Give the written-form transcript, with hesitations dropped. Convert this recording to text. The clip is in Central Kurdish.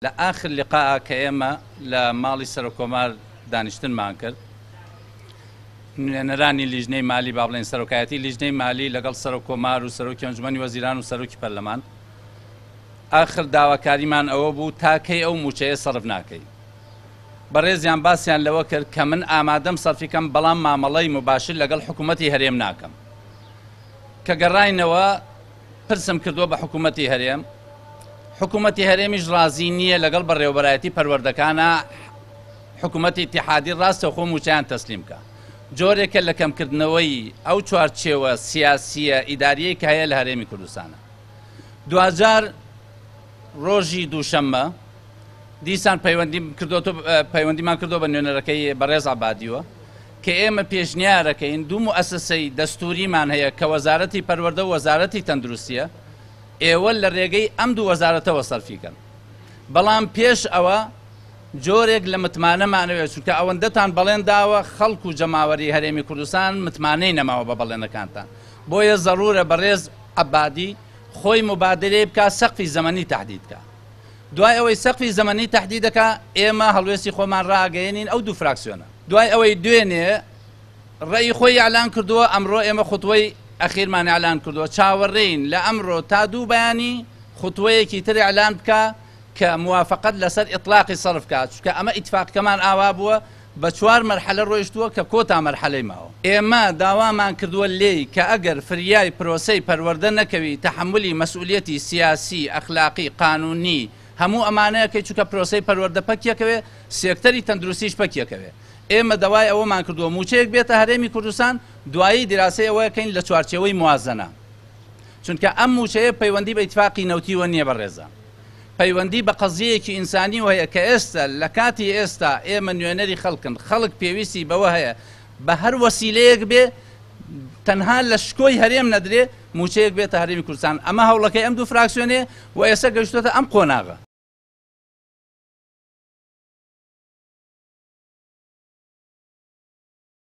لە ئاخر لقاء کە ئێمە لە ماڵی سەرۆک کۆمار دانیشتنمان کرد، نوێنەرانی لیژنەی مالی، با بڵێین سەرۆکایەتی لیژنەی مالی لەگەڵ سەرۆک کۆمار و سەرۆکی ئەنجومەنی وەزیران و سەرۆکی پەرلەمان، ئاخر داواکاریمان ئەوە بوو تا کەی ئەو مووچەیە سەرف ناکەی؟ بەڕێزیان باسیان لەوە کرد کە من ئامادەم سەرفی کەم بەڵام مامەڵەی موباشر لەگەڵ حکوومەتی هەرێم ناکەم. کە گەڕاینەوە پرسم کردووە بە حکوومەتی هەرێم، حکوومەتی هەرێمیش ڕازی نییە لەگەڵ بەڕێوەبەرایەتی پەروەردەکانە حکوومەتی ئیتیحادی ڕاستەوخۆ مووچەیان تەسلیم بکا. جۆرێکە لە کەمکردنەوەی ئەو چوارچێوە سیاسییە ئیدارییەی کە هەیە لە هەرێمی کوردستانە. دواجار ڕۆژی دووشەممە دیسان پەیوەندیم کردۆتۆ پەیوەندیمان کردۆ بە نوێنەرەکەی بەڕێز عەبادیوە کە ئێمە پێشنیارەکەین دوو موئەسەسەی دەستووریمان هەیە کە وەزارەتی پەروەردە و وەزارەتی تەندروستیە ئێوە لە ڕێگەی ئەم دوو وەزارەتەوە سەرفی کەن بەڵام پێش ئەوە جۆرێک لە متمانەمانەوێت چونکە ئەوەندەتان بەڵێن داوە خەڵک و جەماوەری هەرێمی کوردستان متمانەی نەماوە بە بەڵێنەکانتان بۆیە زەڕورە بەڕێز عەبادی خۆی موبادرەی بکا سەقفی زەمەنی تەحدید کا دوای ئەوەی سەقفی زەمەنی تەحدید دەکا ئێمە هەڵوێستی خۆمان ڕاگەیەنین ئەو دوو فراکسیۆنە دوای ئەوەی دوێنێ ڕەئی خۆی ئیعلان کردووە ئەمڕۆ ئێمە خوتوەی ئەخیرمان ئیعلان کردووە چاوەڕێین لە ئەمڕۆ تا دوو بەیانی خوتوەیەکی تر ئیعلان بکا کە موافەقەت لەسەر ئیتڵاقی سەرف کا چونکە ئەمە ئیتفاقکەمان ئاوا بووە بە چوار مەرحەلە ڕۆیشتووە کە کۆتا مەرحەلەی ماوە. ئێمە داوامان کردووە لێی کە ئەگەر فریای پرۆسەی پەروەردە نەکەوی تەحەمولی مەسئولیەتی سیاسی، ئەخلاقی، قانونی هەموو ئەمانە ئەکەی چونکە پرۆسەی پەروەردە پەکیەکەوێ سێکتەری تەندروستیش پەکیەکەوێ. ئێمە داوای ئەوەمان کردووە مووچەیەک بێتە هەرێمی کوردستان دوایی دیراسەی ئەوە ئەکەین لە چوارچێوەی موازەنە چونکە ئەم مووچەیە پەیوەندی بە ئیتفاقی نەوتیوە نییە بەڕێزان. پەیوەندی بە قەزیەیەکی ئینسانیوە هەیە کە ئێستا لە کاتی ئێستا ئێمە نوێنەری خەڵکن، خەڵک پێویستی بەوە هەیە بە هەر وەسیلەیەک بێ تەنها لە شکۆی هەرێم نەدرێ مووچەیەک بێتە هەرێمی کوردستان، ئەمە هەوڵەکەی ئەم دوو فراکسیۆنەیە و ئێستا گەیشتۆتە ئەم قۆناغە.